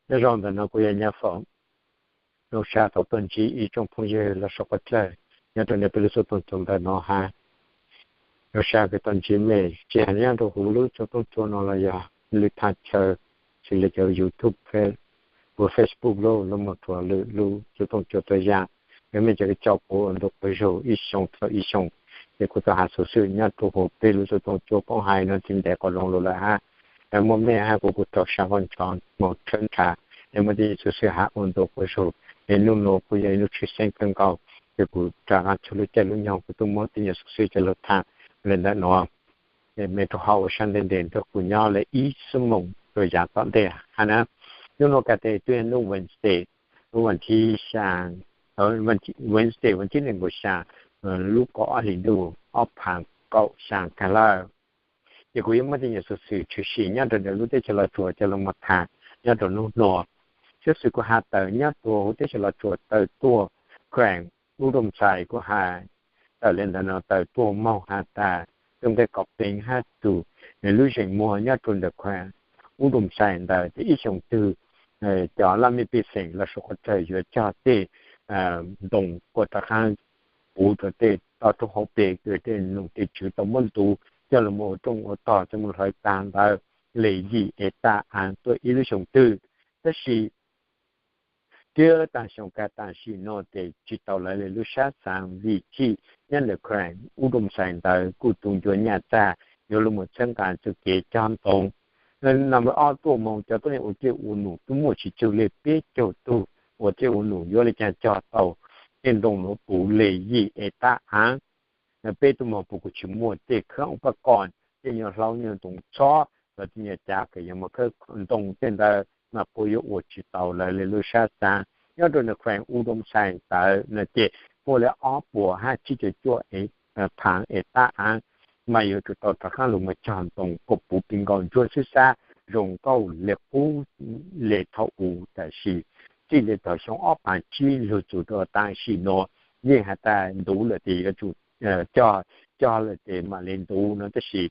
Nyob zoo ntawm no kuv yog Nyab Foom. Zoo sab tau tuaj ntsib ib tsoom phooj ywg los saum qab dlawg nyob rau nej peb lub xov tooj cua ntawm no hab. Zoo sab kws tau ntsib mej, tsis has nyob rau huv lub xov tooj cua no los yog lwm thaaj chaw, xws li cov YouTube, Facebook los mus rua lwm lub xov tooj cua tau yam. Yog mej cov kws caum kuv ua ntu quas zug ib xyoo txug ib xyoo, ces kuv tau has xuv xwm nyob rua huv peb lub xov tooj cua poob hais no tsis ntev qhov zoo lug lawm hab. Muaj mej hab kuv kuj raug sab vaj ntsho moog tshawb nrhav, es muaj tej nyuas xuv xwm has ua ntu quas zug. Es nub nuav kuj yog ib nub tshwj xeeb kawg nkaus, ces kuv rov qaab tshuav lub caij lub nyoog kuv tuaj muab tej nyuas xuv xwm coj lug thaam le ntawm nuav. Mej rua qhov ua sab ntej nteg nrug kuv nyob le ib xuab moos rua yav tom ntej hab na. Nub nuav kav tes twb yog nub Wednesday, lub vas thib xyaa, Wednesday vas thib nees nkaum xyaa, lub kaum ob hlis ntuj ob phav kaum xyaa kag lawm. Ces kuv yuav muab tej nyuas xuv xwm tshwm sim nyob rua ntawm lub teb chaws Los Tsuas coj lug moog thaam nyob rua nub nuav. Xuv xwm kuv has tawm nyob rua huv teb chaws Los Tsuas tawm tuaj, kheem Ub Dooj Xais kuj has tawm le ntawm no tawm tuaj moog has tas tug nqe kom peev hab tug lub zeem muag nyob rua ntawm kheem Ub Dooj Xais ntawd ces ib xyoos twg cov laj mej pej xeem los saum qhov tsawg yuav cog tej ntoo kuas rov qaab puv rua tej toj roob hauv pes kws tej nom tej tswv tau muab ntuv coj lug moog ua rooj ua tog coj moog hlawv tag ntawd le yim es taj aav tuaj ib lub xyoos twg. Tab sis twb taag xyoo kag tam sim no ces tsis tau lawv le lub sab xaav vim chim nyob ntawm kheem Ub Dooj Xais ntawd kuj tu ncua nyaj txag yuav lug moog txhawb nqaa txuj kev cog ntoo. Number ob tuaj moog cov tuab neeg ua dlej ua num twb muaj tsis tsawg le peb caug tug ua dlej ua num yuav le caag cog tau tej ntoo nuav puv le yim es taj aav. Peb tuaj moog puas kuj tsis muaj tej khab ua paj kom, tej nyuas hlauv nyuas ntoo txhob los tej nyuas cav kws yuav moog khawb ntoo tej ntawd mas puab yuav ua tsis tau lawv le lub sab xaav. Nyob rua ntawm kheem Ub Dooj Xais ntawd no ces muaj le ob puas hab tsib caug cuaj phav es taj aav mas yuav tsum tau rov qaab lug moog cog ntoo kuas puv pib nkaus ntsuag xwb sab zoo nkauj le qub le thaum u. Tab sis txij le thaum xyoo ob phav tsib lug txug rua tam sim no yeej has tas ntuv lawm tes yuav tsum cog, cog lawm tes mam le ntuv no. Tab sis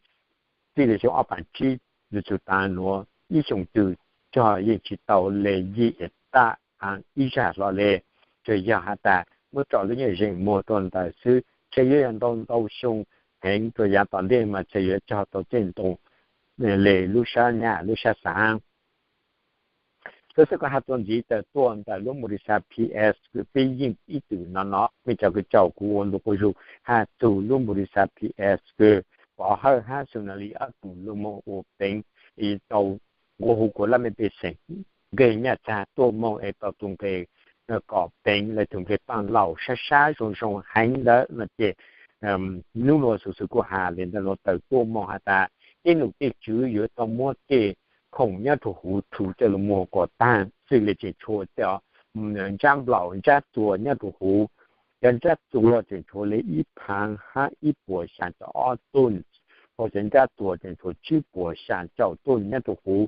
txij le xyoo ob phav tsib lug txug tav nuav ib xyoos twg cog yeej tsis tau le yim es taj aav ib zag hlo le. Tsuas yog has tas muab tso lub nyuas zeem muag rua ntawd xwb, tseem yuav yog ntau ntau xyoo heev rua yav tom ntej mas tseem yuav cog tau tej ntoo le lub sab nyaj lub sab xaav. Kws xwb kuv has txuas ntxiv tawm tuaj ntawm lub npau li xav P S kws peb yeej ib txwm nov nov, mej cov kws caum kuv ua ntu quas zug has txug lub npau li xav P S kws Pov Hawj hab Sunali ob tug lug moog ua peev tau nqua hu kuas laj mej pej xeem nqeg nyaj txag tuaj moog es tau tug nqe kom peev le tug nqe paaj laum sab sab zoo zoo heev ntawd no ces nub nuav xuv xwm kuj has le ntawm nuav tawm tuaj moog has tas tej nom tej tswv yuav tau muab tej khoom nyob rua huv rhu coj lug muag kom taag xwb le tseem tshuav tej ntsab nplaum ntsab txuas nyob rua huv. Cov ntsab txuas tseem tshuav le ib phaav hab ib puas xyaa caum ob tuj, ho cov ntsab txuas tseem tshuav tsib puas xyaa caum tuj nyob rua huv.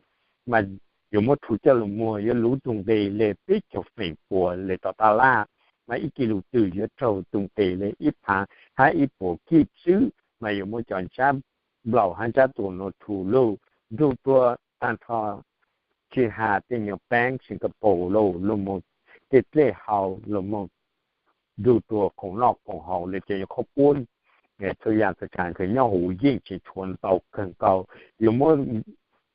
Mas yuav muab rhu coj lug muag yuav luv tug nqe le peb caug feem puas le tau taj laj, mas ib kis lus twg yuav raug tug nqe le ib phaav hab ib puas kij xwb. Mas yuav muab cov ntsab nplaum hab ntsab txuas nuav rhu lug nrug rua taag nrho tsis has tej nyuas peeb Singapore lug, lug moog tej dlej hau lug moog nrug rua khoom noj khoom haus le cov nyuas qhob puab, txhua yaam txhua tsaam kws nyob huv yeej tseem tshuav ntau kawg nkaus. Yuav muab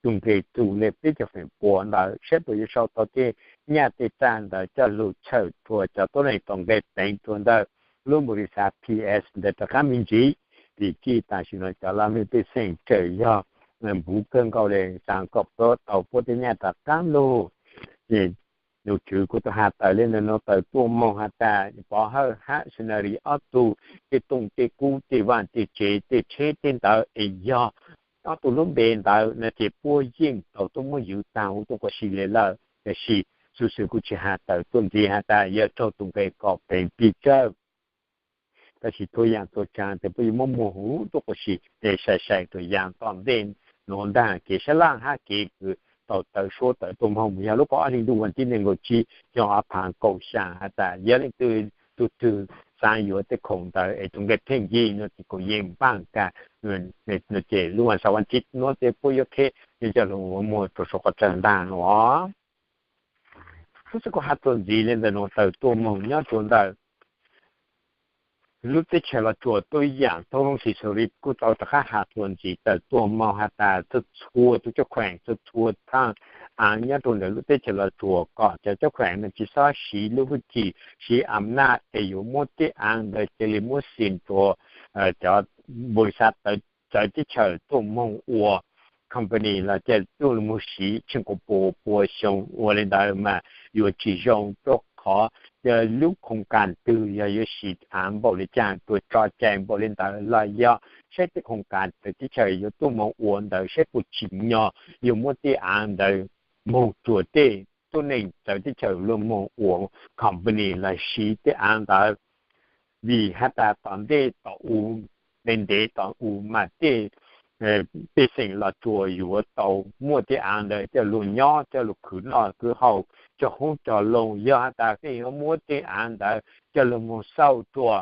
tug nqe txug le peb caug feem puas ntawd saib puas yuav sau tau tej nyaj tej txag ntawd coj lug txhawm rua cov tuab neeg tau nqe peev rua ntawm lub npau li xav P S ntawd rov qaab me ntsis. Vim txij tam sim nuav cov laj mej pej xeem tseem yog npuv kawg nkaus le xaav kom puab tau puab tej nyaj rov qaab lug. Ces nom tswv kuj tau has tawm le ntawm nuav tawm tuaj moog has tas Pov Hawj hab Sunali ob tug tej tooj tej kub tej vaaj tej tsev tej tsheb tej ntawd es yog ob tug lub npe ntawd no ces puab yeej tau tuaj muab ywv taag huv tuaj quas si le lawm. Tab sis xuv xwm kuj tsis has tawm tuaj ntxiv has tas yog raug tug nqe kom peev pig tsawg. Tab sis txhua yaam txhua tsaam tes puab yuav muab muag huv tuaj quas si tes sai sai rua yaam tom ntej nuav ntaag kev sab laj hab kev kws tau tawv suab tawv tuaj moog mus yog lub kaum ob hli ntuj vas thib nees nkaum tsib xyoo ob phav kaum xyaa has tas yog leej twg tug twg xaav yuav tej khoom ntawd es tug nqe pheej yig no ces kuj yeej npaaj kag no ces lub vas xaum vas thib nuav tes puab yuav qheb coj lug muag rua saum qhov tsawg ntaag nuav. Xub xub kuv has txuas ntxiv li ntawm nuav tawm tuaj moog nyob rua ntawm lub teb chaws Los Tsuas tuaj yaam tau lub xi xu li kuj tau rov qab has txuas ntxiv tawm tuaj moog has tas txhua txhua tug coob kheem txhua txhua thaaj aav nyob rua ntawm lub teb chaws Los Tsuas kom cov coob kheem no tsi xob siv lub hwj chim siv am naj es yuav muab tej aav ntawd ca li muab xim rua cov npau xav txawv teb chaws tuaj moog ua company los ca tuaj moog siv tsheej kuas pua pua xyoo ua li ntawd mas yuav tsi zoo rua qhov lub khoom kas twg yog yuav siv aav npaum li caag rua tso cai npaum li ntawd los yog saib tej khoom kas txawv teb chaws yuav tuaj moog ua ntawd saib puas tsim nyog yuav muab tej aav ntawd moog rua tej tuab neeg txawv teb chaws luag moog ua company los siv tej aav ntawd. Vim has tas tom ntej tom u, ntev ntev tom u mas tej pej xeem Los Tsuas yuav tau muaj tej aav ntawd coj lug nyob coj lug khwv noj khwv haus cog hoob cog loo, yog has tas peb yuav muab tej aav ntawd coj lug moog xauj rua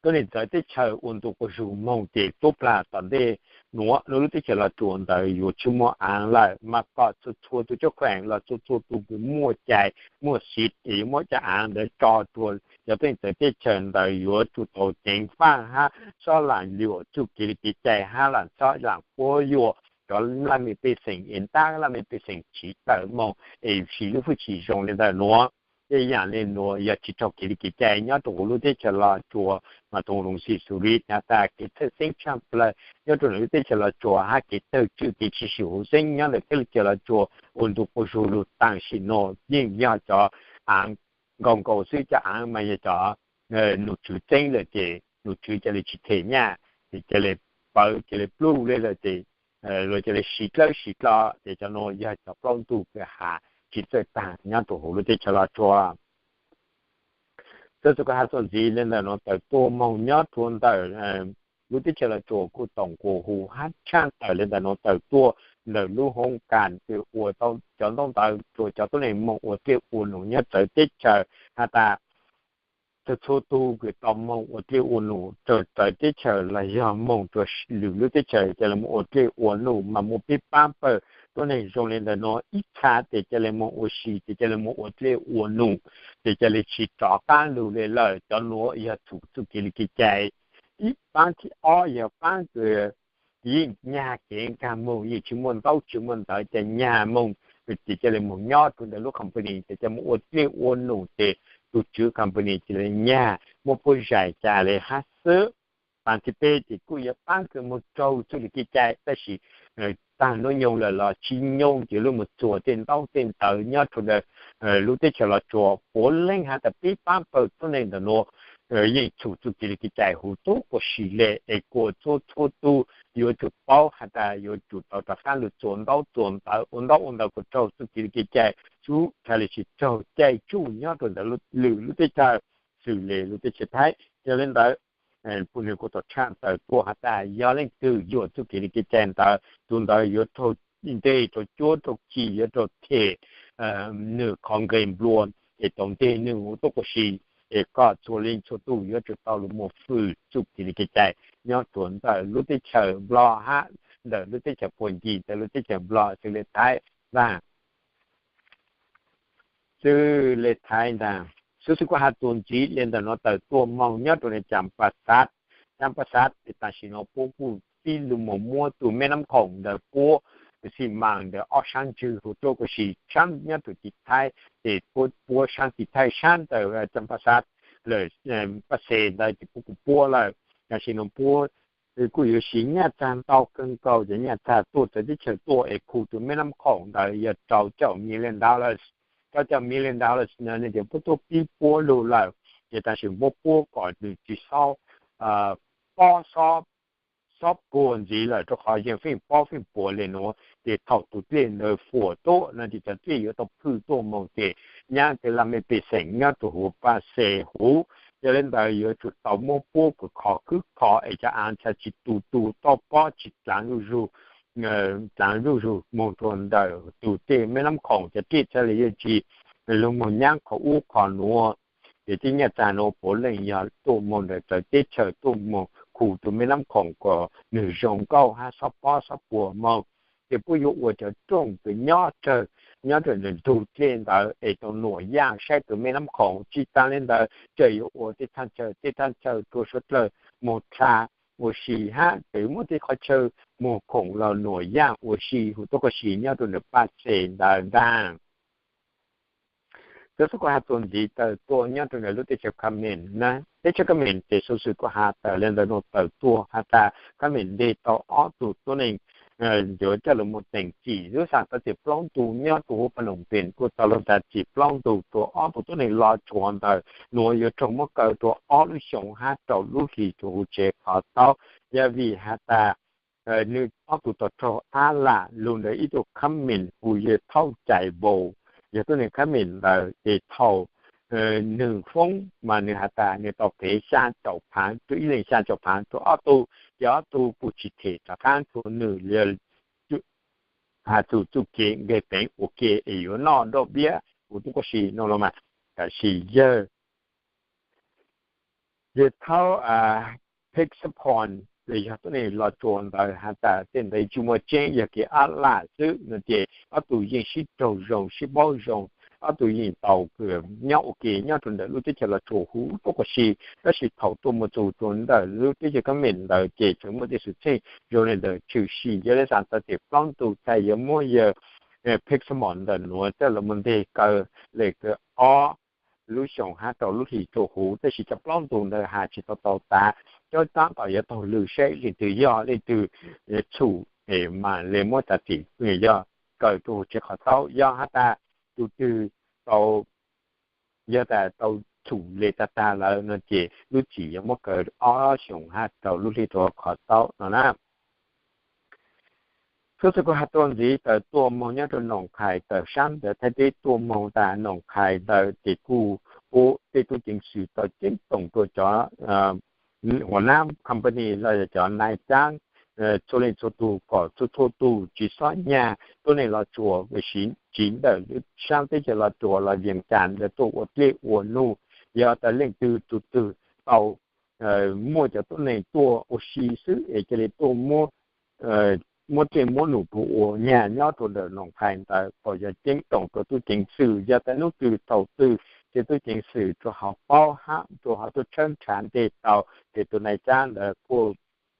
tuab neeg txawv teb chaws ua ntu quas zug moog ces tuab plag tom ntej nuav lub lub teb chaws Los Tsuas ntawd yuav tsi muaj aav lawm mas kom txhua txhua tug coob kheem los txhua txhua tug kws muaj cai muaj siv es yuav muab cov aav ntawd tso rua cov tuab neeg txawv teb chaws ntawd yuav tsum tau ceev faj hab xob laam luam txuj kev li kev cai hab laam xob laam quab yuam cov laj mej pej xeem es ntab laj mej pej xeem tsiv tawm moog es siv lub hwj chim zoo li ntawm nuav. Tej yaam le nuav yog tsi raug kev li kev cai nyob rua huv lub teb chaws Los Tsuas mas tug Loos Xis Xus Lis has tas kev txhawj xeeb tshaaj plawg nyob rua lub teb chaws Los Tsuas hab kev tawg tswj kev tsi sib huv xeeb nyob ntawm teb chaws Los Tsuas ua ntu quas zug lug taam sim nuav yeej yog cov aav nkaus nkaus xwb, cov aav mas yog cov nom tswv txeeb lawm ces nom tswv ca le tsi them nyaj, ces ca le pawv ca le pluj le lawm ces luag ca le siv dlawb siv dlo ces cov nuav yog cov plaub ntug kws has tsi txawj taag nyob rua huv lub teb chaws Los Tsuas. Txawm kuv has txuas ntxiv le ntawm nuav tawm tuaj moog nyob rua ntawm lub teb chaws Los Tsuas kuj tau nqua hu hab tshaaj tawm le ntawm nuav tawm tuaj ntawm lub hoob kas kws ua tau cov ntaub ntawv rua cov tuab neeg moog ua dlej ua num nyob txawv teb chaws has tas txhua txhua tug kws tau moog ua dlej ua num rua txawv teb chaws los yog moog rua lwm lub teb chaws ca le moog ua dlej ua num mas muaj peb paab pawg tuab neeg zoo le ntawm nuav ib txha tes ca le moog ua si tes ca le moog ua dlej ua num tes ca le tsi rov qaab lug le lawm. Cov nuav yog txhum txuj kev li kev cai. Ib paab thib ob yog paab kws yeej nyag kev nkaag moog yeej tsi muaj ntaub tsi muaj ntawv ca nyag moog tes ca le moog nyob rua ntawm lub company tes ca moog ua dlej ua num tes tug tswv company ca le nyag muab puab zais ca le hab xwb. Paab thib peb tes kuj yog paab kws moog raug txuj li kev cai tab sis taag nub nyoog lawm los tsi nyoog ces lub moog txuag tej ntaub tej ntawv nyob rua ntawm lub teb chaws Los Tsuas puav leej has tas peb paab pawg tuab neeg ntawm nuav yeej txhum txuj kev li kev cai huv tub quas si le es kuas txhua txhua tug yuav tsum paub has tas yuav tsum tau rov qaab lug txuas ntaub txuas ntawv ua ntaub ua ntawv kuas raug txuj kev li kev cai xwb, ca le tsi raug caij tsuj nyob rua ntawm lwm lub teb chaws xws le lub teb chaws Thaib. Yog le ntawd, puj nwg kuj tau tshaaj tawm tuaj has tas yog leej twg yuam txuj kev li kev cai ntawd tug ntawd yuav raug nteg raug cuab raug khi yuav raug them nwg qhov nqe nplua es tau nteg nwg huv tub quas si es koj txhua leej txhua tug yuav tsum tau lug moog fwm txuj kev li kev cai nyob rua ntawm lub teb chaws Nplog hab ntawm lub teb chaws puag ncig ntawm lub teb chaws Nplog xws le Thaib ntag. Xws le Thaib ntag, xwb xwb kuj has txuas ntxiv le ntawm nuav tawm tuaj moog nyob rua ntawm Caas Pas Xav. Caas Pas Xav tes tam sim nuav puab kuj txib lug moog muab tug Meb Nab Khoom ntawd puab xi maas ntawm ob saab ntswg huv tub quas si saab nyob rua tim Thaib, ces puab puab saab tim Thaib saab ntawm Caas Pas Xav lawm, Pas Xes ntawd ces puab kuj puab lawm. Tam sim nuav puab kuj yuav siv nyaj txag ntau kawg nkaus ces nyaj txag tuaj txawv teb chaws tuaj es khu tug Meb Nab Khoom ntawd yog rau caum million dollars. Rau caum million dollars no ces puab tuaj pib puab lug lawm, ces tam sim puab puab kom nws tsi xob pob xob puag ntxiv lawm rua qhov yeej feej pob feej puag le nuav. Ces thaum tug dlej ntawd fuam tuaj no ces cov dlej yuav tau phwj tuaj moog ces nyab tej laj mej pej xeem nyob rua huv Pas Xes huv. Yog le ntawd yuav tsum tau muab puab kws kho khwb kho es cov aav txha tsi tu tu toj pob tsi dlaav zuj zug, dlaav zuj zug moog rua ntawm tug dlej Meb Nab Khoom cov dlej txhaj le yuav tsi lug moog nyab qhov ub qhov nuav. Ces tej nyaj txag nuav puav leej yog tuaj moog ntawm txawv teb chaws tuaj moog khu tug Meb Nab Khoom kom nwg zoo nkauj hab xob pob xob puag moog. Ces puab yuav ua cov rooj kws nyob rawg nyob rau ntug dej ntawd es tau nuam yaj saib tus me nab khoom. Tsis tas li ntawd tseem yuav ua tej thaj chaw tej thaj chaw rau suav dlawg moog dlha ua si hab tseem muaj tej qhov chaw moog khoom los nuam yaj ua si huv tuab koj si nyob rau ntawm paj xes ntawd ntag. Txhua txhua kuv has txuas ntxiv tawm tuaj nyob rau ntawm lub teb chaws Khmer na, teb chaws Khmer ces xuv xwm kuv has tawm le ntawm nuav tawm tuaj has tas Khmer ntes tau ob tug tuab neeg yuav coj lug moog teem txim lub xaa tawv txim plaub ntug nyob rua huv Phnom Penh kuj tau lug tas txim plaub ntug rua ob tug tuab neeg los tsuas ntawm nuav yuav raug muab kaw rua ob lub xyoos hab rau lub hlis rua huv tsev qhov taub, yog vim has tas nwg ob tug tau raug ab lam lug ntawm ib tug Khmer hu yog Thauj Cai Npaus, yog tuab neeg Khmer ntawd ces thaum nwg foob mas nwg has tas nwg tau phev xyaa caum phaav rua ib leeg xyaa caum phaav rua ob tug, ces ob tug kuj tsis them rov qaab rua nwg has txug txuj kev nqeg peev ua ke es yuav noj nroj npiab huv tuab koj si no los mas. Tab sis yawg Yawg Thauj Phexaphon los yog tuab neeg los tsuas ntawd has tas tej ntawd tsi muaj tseeb, yog kev ab lam xwb no ces ob tug yeej sib raug zoo sib paub zoo, ob tug yeej tau nyob ua ke nyob rua ntawm lub teb chaws los tsuas huv tuab koj si. Tab sis thaum tuaj moog txug rua ntawm lub teb chaws Khmer ntawd ces tseem muaj tej xwm txheej zoo le ntawd tshwm sim. Yog le xaa tawv txim plaub ntug txhais yuav muab yawg Phexaphon ntawm nuav coj lug moog nteg kaw le kaw ob lub xyoos hab rau lub hlis rua huv, tab sis cov plaub ntug ntawd has tsis tau tau tas, cov taab tom yuav taug lw saib leej twg yog leej twg txhum es mam le muab tsav txim yog kaw rua huv tsev qhov taub. Yog has tas tus twg tau, yog tas tau txhum le tag tag lawm no ces lub txim yuav muab kaw ob xyoos hab rau lub hlis rua qhov taub no na. Txhua txhua kuv has tuaj ntxiv tawm tuaj moog nyob rua Noom Qhais tawm saab ntawd Thaib teb tuaj moog tas Noom Qhais ntawd ces kuj pub tej tub ceev xwm tau ceeb toom rua cov huam nab company los yog cov nai caab txhua leej txhua tug kom txhua txhua tug tsis xob nyag tuab neeg los tsuas, tsiv ntawm lub saab teb chaws los tsuas los Vias Cas ntawd tuaj ua dlej ua num. Yog tas leej twg tug twg tau muaj cov tuab neeg tuaj ua si xwb es ca le tuaj muab dlej muab num rua ua nyag nyob rua ntawm Noom Qhais ntawd kom yog ceeb toom rua tub ceev xwm. Yog tas nub twg thaum twg ces tub ceev xwm rua hov paub hab rua hov tuaj tshawb nrhav nteg tau ces tus nai caab ntawd kuj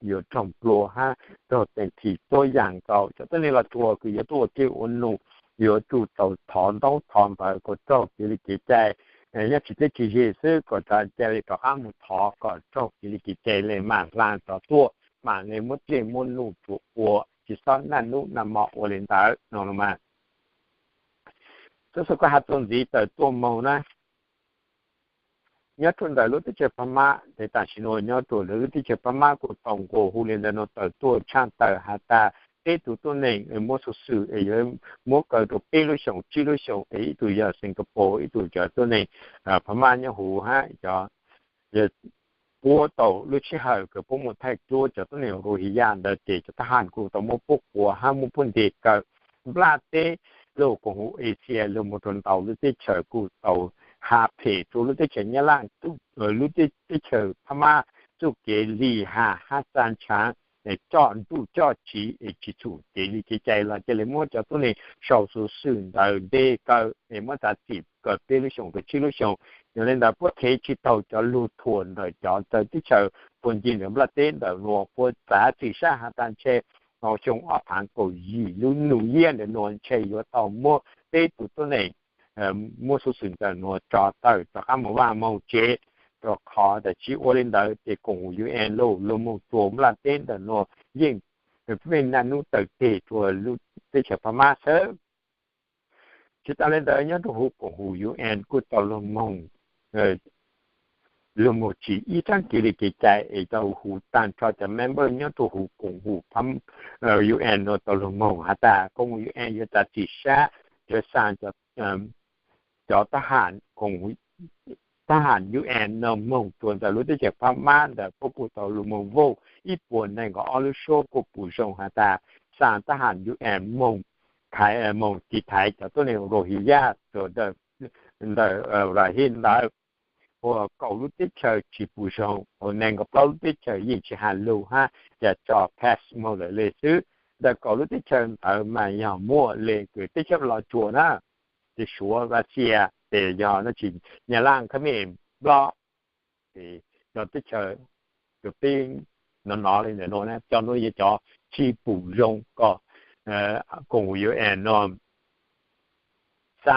yuav raug nplua hab raug teem thim tuab yaam nkaus. Cov tuab neeg los tsuas kws yuav tuaj ua dlej ua num yuav tsum tau thov ntaub thov ntawv kom raug kev li kev cai, nyob tsis teb tsis ze xwb kom ca le rov qaab moog thov kom raug kev li kev cai le maam hla rov tuaj, maam le muab dlej muab num rua ua, tsis xob naj nub naj mo ua le ntawd no los mas. Txhua txhua kuv has tuaj ntxiv tawm tuaj moog na, nyob rua ntawm lub teb chaws Phab Mab tes tam sim nuav nyob rua ntawm lub teb chaws Phab Mab kuj tau nqua hu le ntawm nuav tawm tuaj tshaaj tawm has tas peb tug tuab neeg muab xuv xwm es yuav muab kaw rua peb lub xyoos tsib lub xyoos es ib tug yog Singapore ib tug cov tuab neeg Phab Mab nyob huv hab cov puab tau lub sij hawm kws puab muaj thaij duab cov tuab neeg Rohingya ntawd ces cov thab ham kuj tau muab puab quas hab muab puab ntes kaw. Nplaj teb lug koom huv Asia lug moog rua ntau lub teb chaws kuj tau has phem rua lub teb chaws Nyab Laj, lub teb chaws Phab Mab txuj kev lim ham hab xa ntshaav coj nruj coj tsiv es tsis txhum kev li kev cai los ca le muab cov tuab neeg sau xuv xwm ntawd ntes kaw es muab tsav txim kaw peb lub xyoos rua tsib lub xyoos. Yog le ntawd puab thev tsis taug cov lug thuam ntawm cov txawv teb chaws puag ncig ntawm nplaj teb ntawm nuav, puab tsav txim sab has tas ntshe xyoo ob phaav kaum yim lub num yiab ntawm nuav ntshe yuav tau muab peb tug tuab neeg muab xuv xwm ntawm nuav tso tawm rov qaab moog vaj moog tsev, rua qhov tas tsis ua le ntawd ces koom UN lug lug moog tua nplaj teb ntawm nuav yeej pheej naj nub taw teg rua lub teb chaws Phab Mab xwb. Tsis tas le ntawd nyob rua huv koom huv UN kuj tau lug moog lug moog tsim ib tsaab kev li kev cai es tau huv taag nrho cov member nyob rua huv koom huv UN nuav tau lug moog has tas koom huv UN yuav tsav txim sab cov xa cov thab ham UN nuav moog rua ntawm lub teb chaws Phab Mab ntawd puab kuj tau lug moog vauj ib puas neeg nkaum ob lub suab kuj pum zoo has tas xa thab ham UN moog thaiv, moog tiv thaiv cov tuab neeg Rohingya rua ntawm Rakhine ntawd. Ua kaum lub teb chaws tsis pum zoo, ua neeg nkaum plaub lub teb chaws yeej tsis has lug hab ca tso pass moog lawm le xwb. ntawm kaum lub teb chaws ntawd mas yog muaj le kws teb chaws Los Tsuas na, ces Suav, Russia, ces yog no tsis, Nyab Laj, Khmer, Nplog, ces yog teb chaws, cov peb no no li ntawm no na, cov no yog cov tsis pum zoo kom koom U N no xa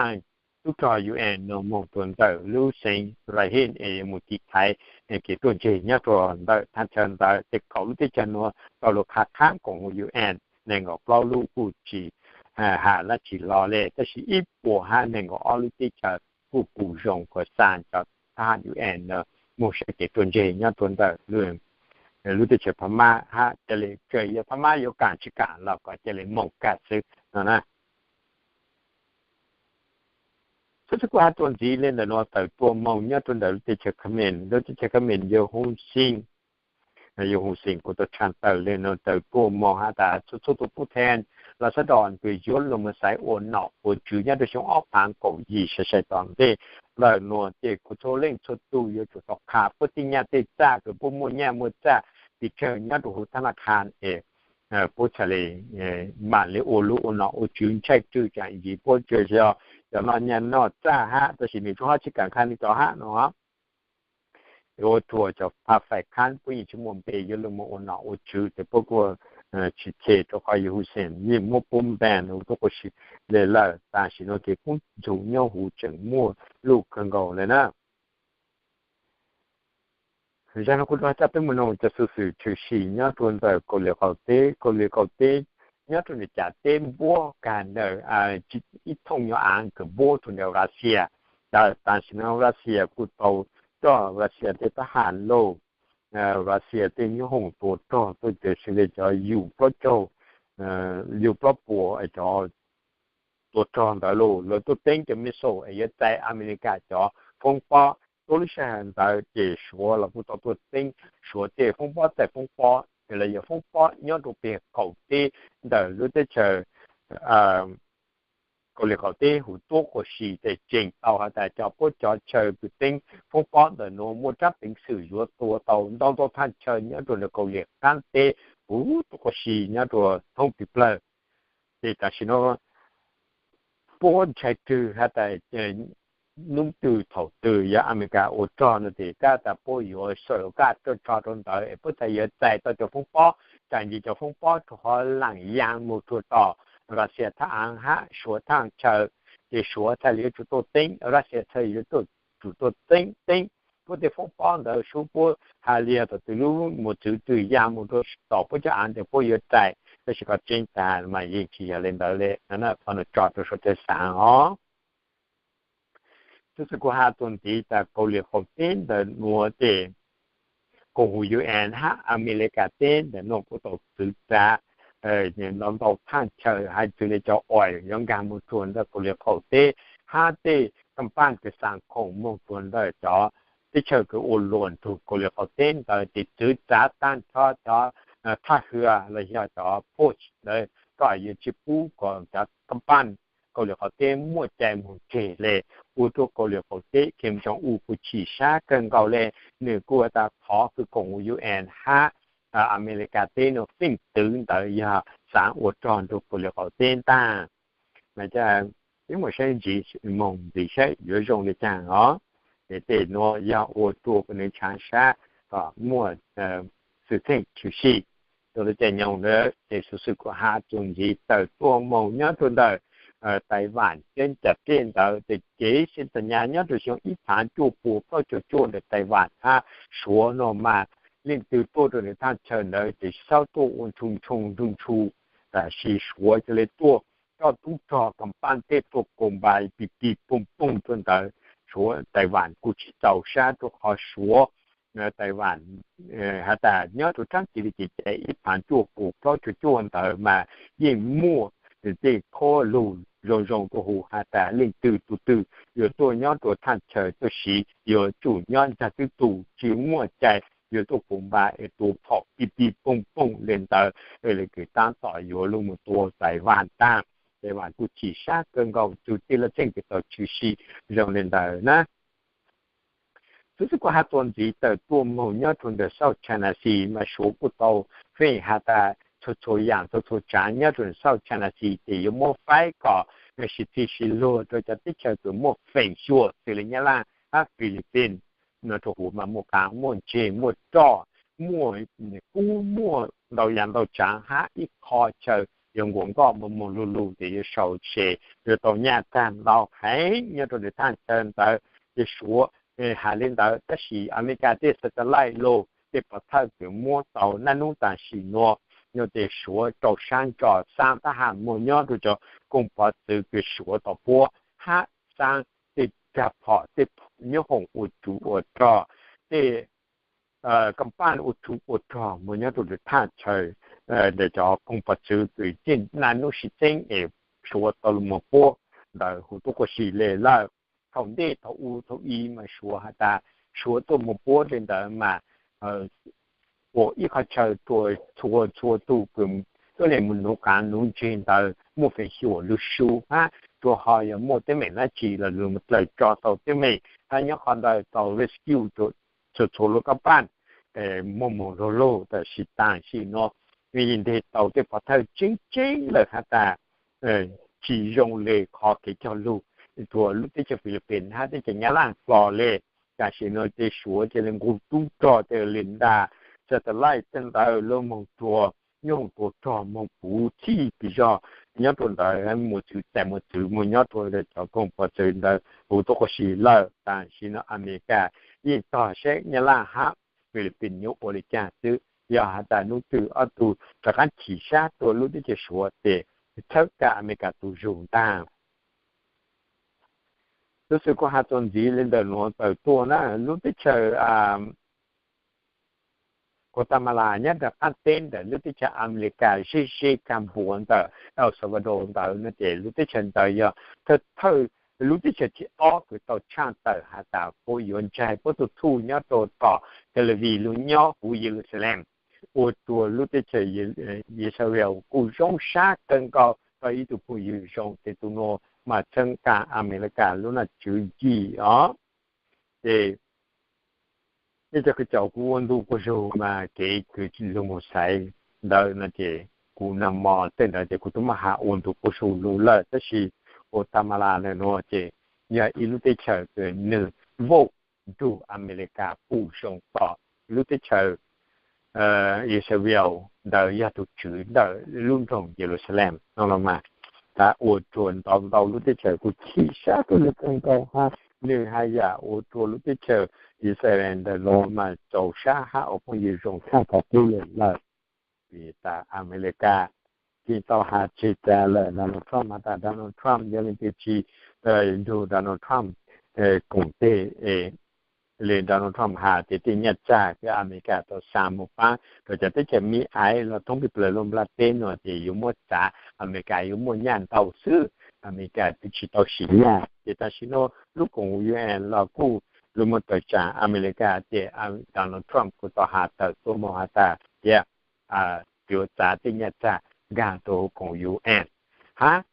tub rog U N no moog rua ntawm lub xeev Rakhine es mus tiv thaiv kev ruaj ntseg nyob rua ntawm thaj chaw ntawd. Ces kaum lub teb chaws no tau lug qha qhaab koom U N neeg nkaum plaub lub kuj tsis has dlaab tsi hlo le, tab sis ib puas hab neeg nkaum ob lub teb chaws kuj pum zoo kom xa cov thab ham U N no moog saib kev ruaj ntseg nyob rua ntawm lub teb chaws Phab Mab hab ca le, txawm yog Phab Mab yuav kaam tsis kaam los kom ca le moog kag xwb no na. Xwb xwb kuv has txuas ntxiv le ntawm nuav tawm tuaj moog nyob rua ntawm lub teb chaws Khmer, lub teb chaws Khmer yawg Hun Sen, yawg Hun Sen kuv tau tshaj tawm le nuav tawm tuaj moog has tas txhua txhua tus puj thee los sawv daws kws yuav lug moog xaiv ua nom ua tswv nyob rua xyoo ob phaav kaum yim sai sai tom ntej. Ntawm nuav ces kuv txhua leej txhua tug yuav tsum tau qha puab tej nyaj tej txag kws puab muaj nyaj muaj txag tiv tsawg nyob rua huv thab laj kha es puab txhaj le maam le ua lug ua nom ua tswv ntshai rwg tsaam ntsis puab tsuas yog cov noj nyaj noj txag hab, tab sis nwg tsuas ho tsis kaam qha nwg cov hab no. Ua rua cov pha fais khab puab yeej tsis muaj npe yuav lug moog ua nom ua tswv ces puab kuj tsis them rua qhov yawg Hun Sen yeej muab puab npe nua tuab quas si le lawm. Tam sim no ces kub ntxhov nyob huv tseem muaj luj kawg nkaus le na. Zag nuav kuv rov coj peb moog noog cov xuv xwm tshwm sim nyob rua ntawm Kauslim Qaum Teb. Kauslim Qaum Teb nyob rua ntawm cav teb npuab kag ntawm ib thooj nyuas aav kws npuab rua ntawm Russia. Tam sim no Russia kuj tau coj Russia tej thab ham lauj, Russia tej nyoob hoom tua rog tuaj, tam sim le cov yus plaub caug, yus plaub puas cov tua rog ntawd lauj, lawv tuaj teeb cov missile es yuav txais Amelikas cov foob pob. Tuab lub sij hawm ntawd ces Suav los kuj tau tuaj teeb Suav tej foob pob, txais foob pob, ces lawv yog foob pob nyob rua peg qaum teb ntawm lub teb chaws Kauslim Qaum Teb huv tuab quas si. Ces tseem tau has tas cov puab cov chaw kws teeb foob pob ntawm nuav muaj tsaab peev xwm yuav tua tau ntau ntau thaj chaw nyob rua ntawm Kauslim Qaum Teb huv tuab quas si nyob rua thoob pig plawg. Ces tam sim no puab ntshai rwg has tas nub twg thaum twg yog Amelikas ua rog no ces tab tas puab yuav sawv kaj rua rog rua ntawd es puab txhaj yuav txais tau cov foob pob, tsaam ntsis cov foob pob rua qhov laam yaa moog rua tom Russia thaj aav hab Suav thaj chaw. Ces Suav txhaj le yuav tsum tuaj teeb, Russia txhaj yuav tsum tuaj teeb teeb puab tej foob pob ntawd sub puab has le yog thaum twg lub mos txwv twg yaa moog rua tom puab cov aav tes puab yuav txais, tab sis qhov tseeb tas mas yeej tsis yog le ntawd le. Qhov nuav tso rua suav tawv xaav os. Xwb xwb kuv has txuas ntxiv tas Kauslim Qaum Teb ntawm nuav ces koom huv U N hab Amelikas teb ntawm nuav kuj tau txwv txav ntau ntau thaj chaw has txwv le cov oil yuav nkaag moog rua ntawm Kauslim Qaum Teb hab tej kaaj paaj kws xaav khoom moog rua ntawm cov teb chaws kws ua luam nrug Kauslim Qaum Teb ntawd ces txwv txav taag nrho cov thaj hwv los yog cov ports ntawd kom yuav tsi pub kom cov kaaj paaj Kauslim Qaum Teb muaj cai moog tseg le. Ua rua Kauslim Qaum Teb Kim Jong Un kuj chim sab kawg nkaus le, nwg kuj tas thov kws koom huv U N hab Amelikas teb nuav feem twv ntawd yog xaav ua rog nrug Kauslim Qaum Teb ntaag. Mas peb muaj saib ntsis moog ntxiv saib yuav zoo le caag os. Ces tej nuav yog ua rua kws nwg tshaav sab kom muaj xwm txheej tshwm sim. Rua lub caij nyoog ntawd ces xuv xwm kuv has txuas ntxiv tawm tuaj moog nyob rua ntawm Taiwan, ceeb cam dlej ntawd ces kev xeeb txas nyas nyob rua xyoo ib phaav cuaj puas plaub caug cuaj ntawm Taiwan hab Suav nuav mas leej twg tuaj rua nwg thaj chaw ntawd ces xaub tuaj ua ntshoo ntshoo ntshoo ntshoo. Tab sis Suav ca le tuaj coj tub rog kaaj paaj tej tuaj koom npa pig pig pooj pooj rua ntawd. Suav, Taiwan kuj tsis txaus sab rua qhov Suav, Taiwan has tas nyob rua tsaab kev le kev cai ib phaav cuaj puas plaub caug cuaj ntawd mas yeej muaj tej qhuab lug zoo zoo rua huv has tas leej twg tug twg yuav tuaj nyob rua thaj chaw tuaj siv yuav tsum nyob nraag txwb tug, tsi muaj cai yuav tuaj koom npa es tua phom pig pig pooj pooj le ntawd. Le kws taab tom yuav lug moog tua Taiwan taag. Taiwan kuj chim sab kawg nkaus, tug tej laj txheej kws tau tshwm sim zoo le ntawd na. Xwb xwb kuv has txuas ntxiv tawm tuaj moog nyob rua ntawm South China Sea mas Suav kuj tau feem has tas txhua txhua yam txhua txhua tsaav nyob rua xauj China Sea tes yuav muab faib kom sib txig sib luag rua cov teb chaws kws muaj feem xyuam xws le Nyab Laj hab Philippines no rua huv mas muaj qaav muaj ntseg muaj roj muaj kub muaj ntau yam ntau tsaav hab ib qho chaw yuav nkuas nkoj moog moog lug lug tes yuav sau se yuav tau nyaj tag ntau heev nyob rua lwm thaj chaw ntawd. Ces Suav has le ntawd tab sis Amelikas tej satellite lug tej pov thawj kws muab tau naj nub tam sim nuav nyob tes Suav rau sab ntso xaab tab has muag nyob rua cov koog pov txwv kws Suav tau puab hab xaab tej rag phom tej nyob hoom ua tsuv ua rog tej kaaj paaj ua tsuv ua rog muag nyob rua lwm thaj chaw ntawm cov koog pov txwv kws yeej naj nub sib txeeb es Suav tau lug moog puab ntawd huv tuab qua si le lawm. Thaum ntej thaum u thaum i mas Suav has tas Suav tuaj moog puab le ntawd mas ua ib qho chaw rua txhua txhua tug kws tuab neeg moog nuv qaav nuv ntseg ntawd muaj feem xyuam lug su hab rua ho yog muaj teeb meem dlaab tsi los lug dlawg tso tau teeb meem hab nyob qhov ntawd tau rescue txhua txhua lub kaaj paaj muaj moog lug lug tam sim tam sim nuav. Yeej nteg tau tej pov thawj tseeb tseeb lawm has tas tsis zoo le qhov kev cog lug rua lub teb chaws Philippines hab teb chaws Nyab Laj hlo le. Tam sim nuav ces Suav ca le nqug tub rog ca le ntaag satellite tej ntawd lug moog rua nyob rua rog moog puv txhij kws zog nyob rua ntawd muaj txwv txais muaj txwv muag nyob rua cov koog pov txwv ntawd huv tuab qua si lawm. Tam sim nuav Amelikas yeej tog saib Nyab Laj hab Philippines yuav ua le caag xwb. Yog has tas nub twg ob tug rov qaab chim sab rua lub teb chaws Suav tes txhawb kag Amelikas tug zug ntaag. Tub xwm kuv has txuas ntxiv le ntawm nuav tawm tuaj na lub teb chaws Guatemala nyob rua qaab teb ntawm lub teb chaws Amelikas ze ze kag npuav ntawm El Salvador ntawd no ces lub teb chaws ntawd yog thawj thawj lub teb chaws thib ob kws tau tshaj tawm has tas puab yuav ntsaig puab tug txhuj nyob rua tom Tel Aviv lug nyob huv Yeluxaleem, ua rua lub teb chaws Yixalayees kuj zoo sab kawg nkaus tau ib tug phooj ywg zoo tes tug nuav mas txheeb kag Amelikas lub naj tswv yim os. Ces nej cov kws caum kuv ua ntu quas zug mas kev kws lug moog xaiv ntawd no ces kuv nag mo tej ntawd ces kuv tub muab has ua ntu quas zug lug lawm tab sis Guatemala ntawm nuav ces yog ib lub teb chaws kws nwg vaum nrug Amelikas pum zoo tom lub teb chaws Yixalayees ntawd yog tug tswv ntawm lub nroog Yeluxaleem no los mas ua rua ntau ntau lub teb chaws kuj chim sab rua nwg kawg nkaus hab nwg haj yam ua rua lub teb chaws Yixalayees ntawm nuav mas txaus sab hab ua phooj ywg zoo tshaj qhov twg le lawm. Vim tas Amelikas yeej tau has tseg tas lawm Donald Trump has tas Donald Trump yog leej twg tsi nrug Donald Trump koom teg le Donald Trump has tias tej nyaj txag kws Amelikas tau xa moog paab rua cov teb chaws Miv Aiv los thoob plig plawg lub nplaj teb nuav ces yuav muab txav, Amelikas yuav muaj nyaj ntau xwb, Amelikas twb tsi tau sim nyaj. Ces tam sim nuav lub koom U N los kuj lug muaj tawm tsaam Amelikas tias Donald Trump kuj tau has tawm tuaj moog has tas tias yuav txav tej nyaj txag nkaag rua koom U N hab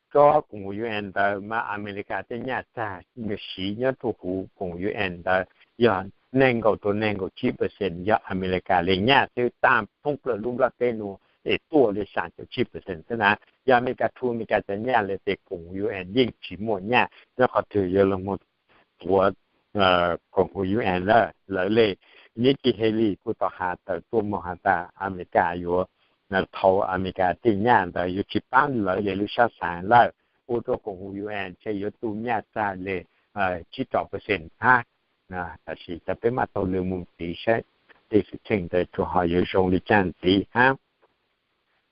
tsob koom U N ntawd mas Amelikas tej nyaj txag siv nyob rua huv koom U N ntawd yog neeg nkaum rua neeg nkaum tsib percent yog Amelikas le nyaj xwb, taag thoob plawg lub nplaj teb nuav es tuaj le xyaa caum tsib percent xwb na. Yog Amelikas rhu Amelikas cov nyaj le tes koom U N yeej tsi muaj nyaj nyob qhov twg yuav lug moog tuav koom U N lawm. Lawv le Nikki Haley kuj tau has tawm tuaj moog has tas Amelikas yuav thau Amelikas tej nyaj ntawd yuav tsi paab lawv le lub sab xaav lawm, ua rua koom U N ntshe yuav tu nyaj txag le tsib rau percent hab. Tam sis cov peb maj tau lug moog ntxiv saib tej xwm txheej ntawd tsuas ho yuav zoo le caag ntxiv hab.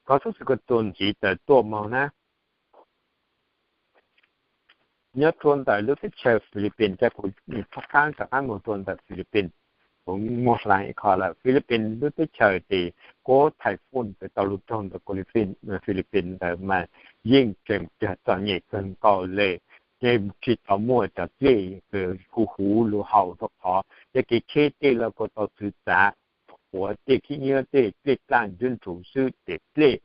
Kov tub xwm kuv txuas ntxiv tawm tuaj moog na nyob rua ntawm lub teb chaws Philippines, ca kuv rov qaab rov qaab moog rua ntawm Philippines. Kuv muaj hlaa ib qho lawm, Philippines lub teb chaws tes kuab thaim fun kws tau lug raug ntawm Philippines ntawd mas yeej tseem cog txom nyem kawg nkaus le, yeej tsi tau muaj cov dlej kws huv huv lug haus rua qhov cov kev cheb tej los kuj tau txwv txav, quav tej khib nyiab tej dlej dlaaj nruab nrug xwb ces dlej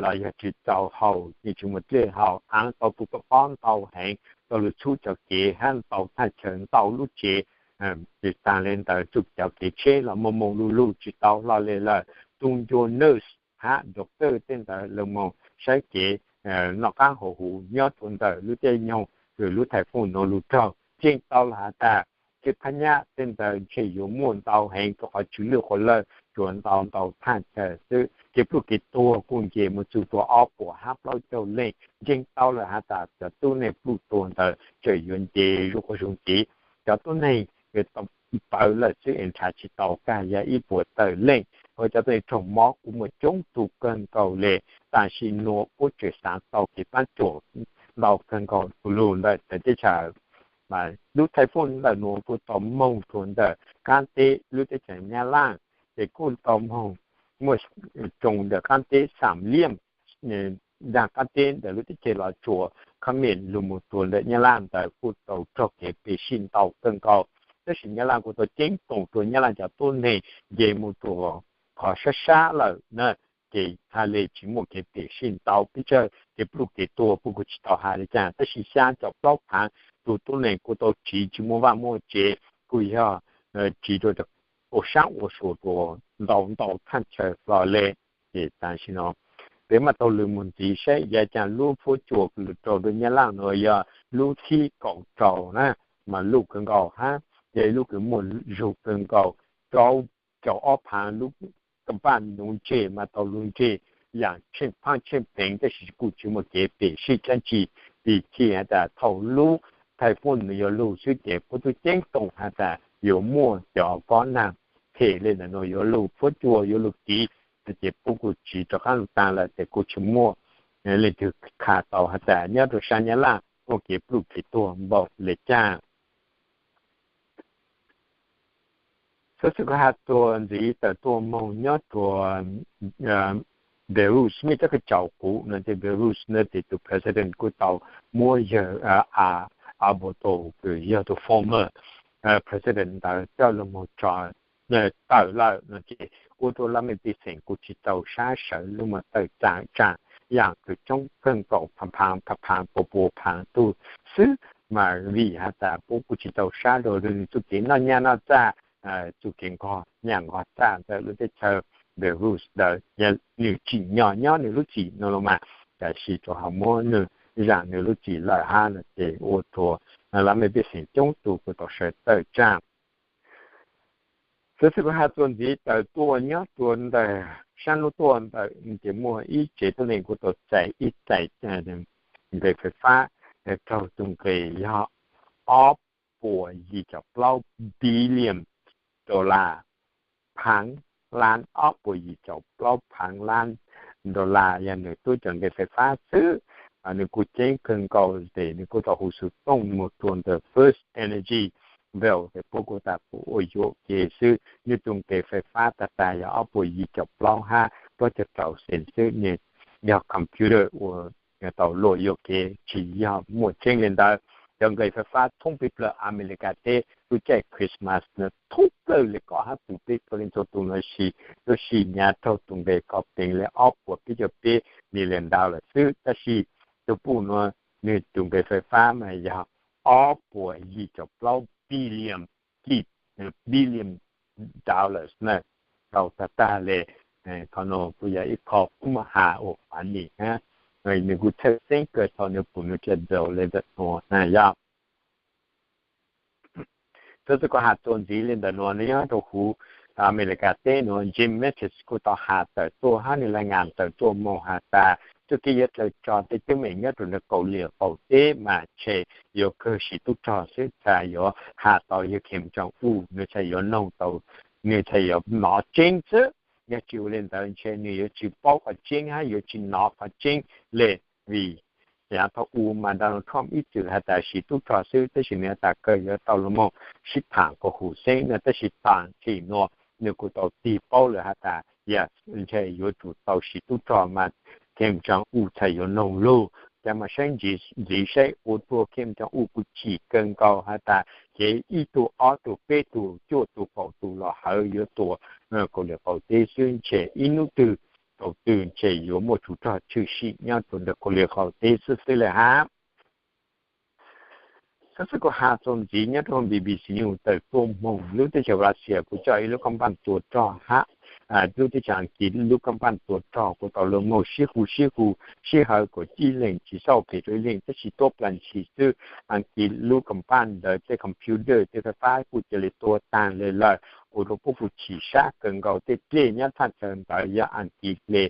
los yog tsi tau haus, yeej tsi muaj dlej haus, aav tau tu koj pob ntau heev, tau lug txhub cov kev hab ntau thaj chaw ntau lub tsev. Tsi taag le ntawd txuj cov kev tsheb los moog moog lug lug tsi tau hlo le lawm. Tug ncua nurse hab doctor tej ntawd lug moog saib kev noj qaab haus huv nyob rua ntawm lub caij nyoog kws lub thais fooj nuav lug raug. Ntseeg tau lawm has tas kev phab nyaj tej ntawd ntshe yuav muaj ntau heev rua qhov tsw lwj quas lawj tsuas ntau ntau thaj chaw xwb. Kev pluj kev tuag kuj nce moog txug rua ob puas hab plaub caug leej. Ntseeg tau lawm has tas cov tuab neeg pluj tuag ntawd tseem yuav nce zuj quas zug ntxiv. Cov tuab neeg tau pawv lawm xwb es nrhav tsi tau kag yog ib puas tawm leej. Ho cov tuab neeg raug mob kuj muaj coob tug kawg nkaus le. Tam sim nuav puab tseem xaav tau kev paab cuam ntau kawg nkaus lug ntawm teb chaws. Lub thais fooj ntawm nuav kuj tau moog rua ntawm qaab teb lub teb chaws Nyab Laj, ces kuj tau moog muaj tsoo ntawm qaab teb Xam Liam, nraag qaab teb ntawm lub teb chaws Los Tsuas, Khab Mem lug moog rua ntawm Nyab Laj ntawd kuj tau raug kev pes sij ntau kawg nkaus. Tab sis Nyab Laj kuj tau ceeb toom rua Nyab Laj cov tuab neeg nce moog rua qhov sab sab lawm na, ces txhaj le tsi muaj kev pes sij ntau. Peb tsawg kev pluj kev tuag puab kuj tsi tau has le caag, tab sis xyaa caum plaub phaav tug tuab neeg kuj tau tsiv tsi muaj vaaj muaj tsev, kuj yog tsiv rua ua saab ua sua rua ntau ntau thaj chaw hlo le. Ces tam sim no peb maam tau lug moog ntxiv saib yav caag lub fuab cua kws lug rua Nyab Laj nuav yog lub thib kaum rau na, mas luj kawg nkaus hab, yog ib lub kws muaj zug kawg nkaus. Rau caum ob phaav lub ka paj nuv ntseg mas tau lug ntseg yaam tsheej phaab tsheej pleev, tab sis kuj tsi muaj kev pem sij dlaab tsi. Vim txhij has tas thaum lub thais fooj nuav yuav lug xwb ces puab tub ceeb toom has tas yuav muaj cov kob naag phem le ntawm nuav yuav lug fuab cua yuav lug tiv, ces puab kuj tsiv rov qaab lug taag lawm ces kuj tsi muaj leej twg qha tau has tas nyob rua saab Nyab Laj muaj kev pluj kev tuag npaum le caag. Xov xwm kuv has txuas ntxiv tawm tuaj moog nyob rua Belarus, mej cov kws caum kuv no ces Belarus no ces tug president kuj tau muab yawg Abbotto kws yog tug former president ntawd coj lug moog tso tawm lawm no ces ua rua laj mej pej xeem kuj tsi tau sab sawv lug moog tawm tsaam tsaam yaam kws coob kawg nkaus, phaav phaav phaav phaav pua pua phaav tug xwb. Mas vim has tas puab kuj tsi tau sab rua nwg txuj kev noj nyaj noj txag, txuj kev nqog nyaj nqog txag ntawm lub teb chaws Belarus ntawd, nwg tsim nyog nyob nwg lub txim no los mas, tab sis rua hab muab nwg zaam nwg lub txim lawm hab no ces ua rua laj mej pej xeem coob tug kuj tau sawv tawm tsaam. Xov xwm kuv has txuas ntxiv tawm tuaj nyob rua ntawm saab lub tuaj ntawm ces muaj ib tsev tuab neeg kuj tau txais ib txais nqe fais fab raug tug nqe yog ob puas yim caum plaub billion dollar, phaav lab, ob puas yim caum plaub phaav lab dollar yog nwg tub cov nqe fais fab xwb. Nwg kuj ceeb kawg nkaus tes nwg kuj tau hu xov tooj moog rua ntawm FirstEnergy bill es puab kuj tas puab ua yuam kev xwb. Nwg tug nqe fais fab tag tag yog ob puas yim caum plaub hab plaub caug rau cent xwb, nwg yog computer ua tau luam yuam kev tsi yog muaj tseeb le ntawd. Cov nqe fais fab thoob peg plawg Amelikas teb lub caij Christmas no thoob plawg le kom hab pum peb txhua leej txhua tug no si, lub sij hawm nyav raug tug nqe kov peev le ob puas peb caug peb million dollar xwb, tab sis tug puj nuav nwg tug nqe fais fab mas yog ob puas yim caum plaub billion kib, billion dollars na, tau tag tag le. Qhov nuav kuj yog ib qho kuj muaj has ua funny hab, nwg kuj txhawj xeeb kawg thaum nwg pum nwg cov bill le ntawm nuav na yog. Xov xwm kuv has txuas ntxiv le ntawm nuav nyob rua huv Amelikas teb nuav, Jim Mattis kuj tau has tawm tuaj hab nwg laj nyaam tawm tuaj moog has tas txuj kev yuav dlaws tso tej teeb meem nyob rua ntawm Kauslim Qaum Teb mas ntshe yuav kawg siv tub rog xwb txhaj yuav has tau yawg Kim Jong Un nwg txhaj yuav noog tau, nwg txhaj yuav nov tseeb xwb. Yog tsi ua le ntawd ntshe nwg yuav tsi paub qhov tseeb hab yuav tsi nov qhov tseeb le. Vim yav thaum u mas Donald Trump ib txwm has tas siv tub rog xwb, tab sis nwg has tas kawg yuav tau lug moog sib thaam kuas huv xeeb no, tab sis taam sim nuav nwg kuj tau tig paub lawm has tas yog ntshe yuav tsum tau siv tub rog mas Kim Jong Un txhaj yuav noog lug. Cas mas saib ntxiv saib ua rua Kim Jong Un kuj chim kawg nkaus has tas kev ib tug ob tug peb tug cuaj tug kaum tug los hawv yuav tua Kauslim Qaum Teb xwb, ntshe ib nub twg thaum twg ntshe yuav muaj tsov rog tshwm sim nyob rua ntawm Kauslim Qaum Teb xwb xwb le hab. Xov xwm kuv has txuas ntxiv nyob rua huv B B C News tawm tuaj moog, lub teb chaws Russia kuj coj ib lub koob paaj tua rog hab lub teb chaws Askiv lub company tuag rog kuj tau luag moog sib hu sib hu sib hawv kuas ib leeg tsis xauj phem rau ib leeg tab sis tuab plas ntshis xwb. Askiv lub company ntawd tej computer tej fais fab kuj cia li tuag taag le lawm, ua rua puab kuj chim sab kawg nkaus. Tej dlej nyob thaj chaw ntawd yog Askiv dlej,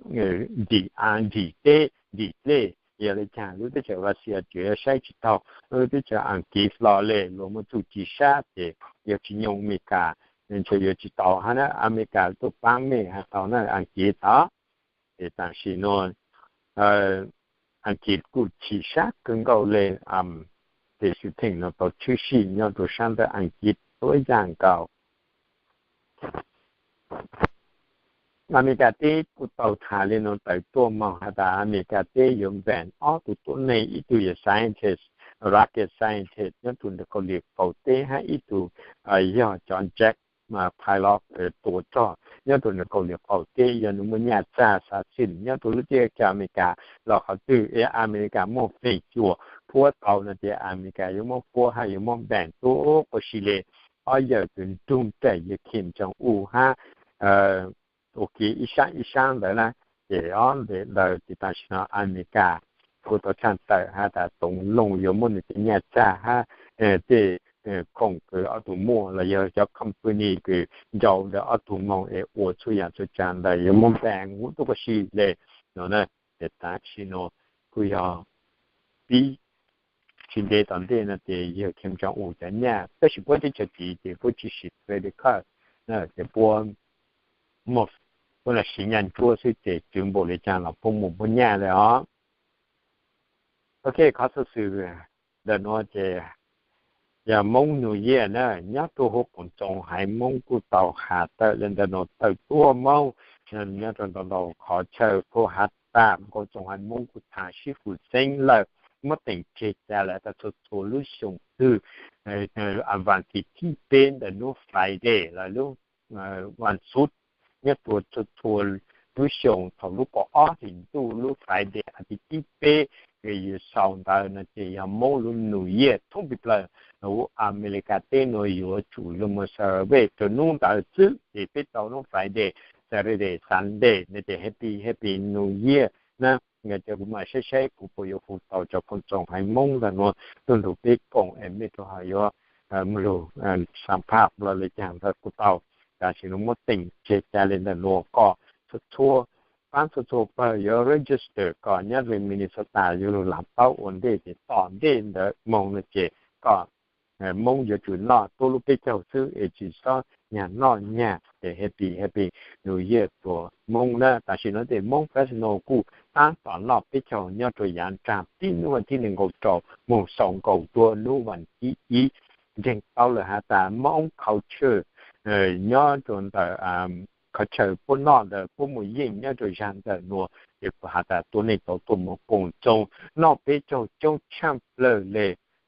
nrim a nrim teb nrim dlej. Yog le caag lub teb chaws Russia tseem yuav saib tsis taug lub teb chaws Askiv hlo le, luag muaj txuj ci sab ces yog tsis nyoog Amelikas ntshe yuav tsis tau hab na, Amelikas tuaj paab mej has tau na, Askiv tod. Ces tam sim nuav Askiv kuj chim sab kawg nkaus le, ces xwm theem nuav tau tshwb sim nyob rua sab ntawm Askiv tuab yaam nkaus. Amelikas teb kuj tau tham le nuav tawm tuaj moog has tas Amelikas teb yuav ban ob tug tuab neeg, ib tug yog scientist, rocket scientist nyob rua ntawm Kauslim Qaum teb hab ib tug yog cov jet pilot tua rog nyob rua ntawm Kauslim Qaum teb. Yog nws muaj nyaj txag xav xim nyob rua lub teb chaws Amelikas los qhov twg es Amelikas muaj feem cuam puab tau no ces Amelikas yuav muab puab hab yuav muab ban tuab quas si le. Ob yawm tug nrug rawm yog Kim Jong Un hab ua ke ib sab ib sab ntawd na. Ces ob ntawd ces tam sim no Amelikas kuj tau tshaj tawm has tas Toov Looj yuav muab nws tej nyaj txag hab tej khoom kws ob tug muaj los yog cov company kws ncaus ntawm ob tug moog es ua txhua yaam txhua tsav ntawd yuav muab ban tuab quas si le no na. Ces tam sim no kuj yog pib tsis ntev tom ntej no ces yog Kim Jong Un cov nyaj, tab sis puab teb chaws tid ces puab tsis siv credit card, ces puab muaj, puab lam siv nyaj ntsuab xwb ces tswv npaum le caag los puab muaj puab nyaj le os. Ok, qhov xov xwm ntawm nuav ces yog Moob New Year na, nyob rua huv Koom Txoos Haiv Moob kuj tau has tawm le ntawm nuav tawm tuaj moog nyob rua ntau ntau qhov chaw kuj has tas Koom Txoos Haiv Moob kuj tham sib fwm xeeb lawm, muab teem tseg ca le tas txhua txhua lub xyoo twg, vas thib thib peb ntawm lub Friday los lub vas xuv, nyob rua txhua txhua lub xyoo thaum lub kaum ob hlis ntuj lub Friday vas thib thib peb, yuav xaus ntawd no ces yog Moob lub New Year thoob plig plaws. Huv Amelikas teb nuav yuav tsum lug moog celebrate rua nub ntawd xwb, ces peb tau lub Friday, Saturday, Sunday no ces happy happy New Year na. Yog ces kuv mam saib saib kuv puas yuav hu tau cov Koom Txoos Haiv Moob ntawm nuav tuaj nrug peb koom es mej rua hov yuav moog lug xam phaj los le caag ntawd kuj tau. Tam sim nuav muab teem tseg ca le ntawm nuav kom txhua txhua, paab txhua txhua pawg yuav register kom nyob rua Minnesota yuav lug lav paub ua ntej ces tom ntej ntawd moog no ces kom Moob yuav tsum noj tuab lub peb caug xwb es tsis xob nyag noj nyag ces happy happy New Year rua Moob na. Tam sim nuav ces Moob Fresno kuj taab tom noj peb caug nyob rua yaav nraag tib nub vas thib nees nkaum rau moog xaus nkaus rua nub vas thib ib. Ntseeg tau lawm has tas Moob culture nyob rua ntawm culture puab noj ntawd puab muaj yeej nyob rua zag ntawm nuav ces has tas tuab neeg tau tuaj moog Koom Txoos noj peb caug coob tshaj plawg le,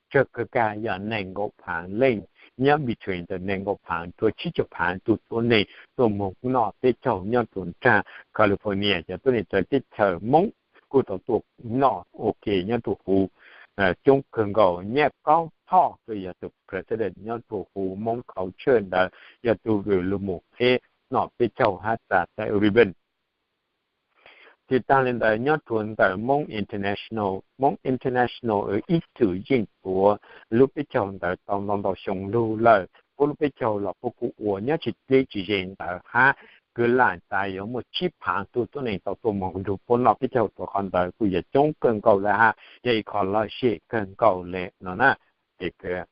tsawg kawg kag yog nees nkaum phaav leej, nyob between ntawm nees nkaum phaav rua tsib caug phaav tug tuab neeg tuaj moog noj peb caug nyob rua nraag California. Cov tuab neeg txawv teb chaws Moob kuj tau tuaj noj ua ke nyob rua huv coob kawg nkaus. Nyaj Kaub Thoj kuj yog tug president nyob rua huv Moob culture ntawd, yog tug lug moog qheb noj peb caug hab txav tawm ribbon. Tsis taag le ntawd nyob rua ntawm Moob International, Moob International ib txwm yeej tuav lub peb caug ntawd tau ntau ntau xyoo lug lawm. Puab lub peb caug los puab kuj ua nyob tsis dleb tsis ze ntawd hab, kwv lam tas yuav muaj tsib phaav tug tuab neeg tau tuaj moog nrug puab noj peb caug rua qhov ntawd kuj yog coob kawg nkaus le hab, yog ib qho lom zem kawg nkaus le no na. Ces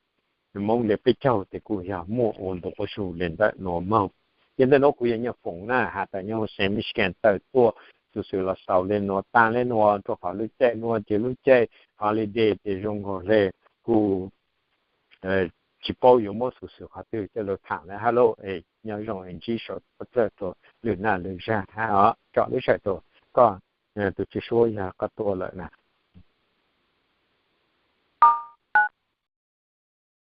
Moob le peb caug ces kuj yog muaj ua ntau quas zug le ntawm nuav moog. Ces ntawm nuav kuv yog Nyaj Foom na has tas nyob huv Saint Michigan tawm tuaj xov xwm los xaus le nuav taag le nuav rua qhov lub caij nuav ces lub caij holiday ces zoo nkaus le kuj tsis paub yuav muab xov xwm qhov twg coj lug tham le hab lauj. Es nyob zoo es ntsib sau pov txawj rua lwm naj lwm zag hab os. Tsom lub sawm rua koj, tus tswv suab yog koj tuaj lawm na.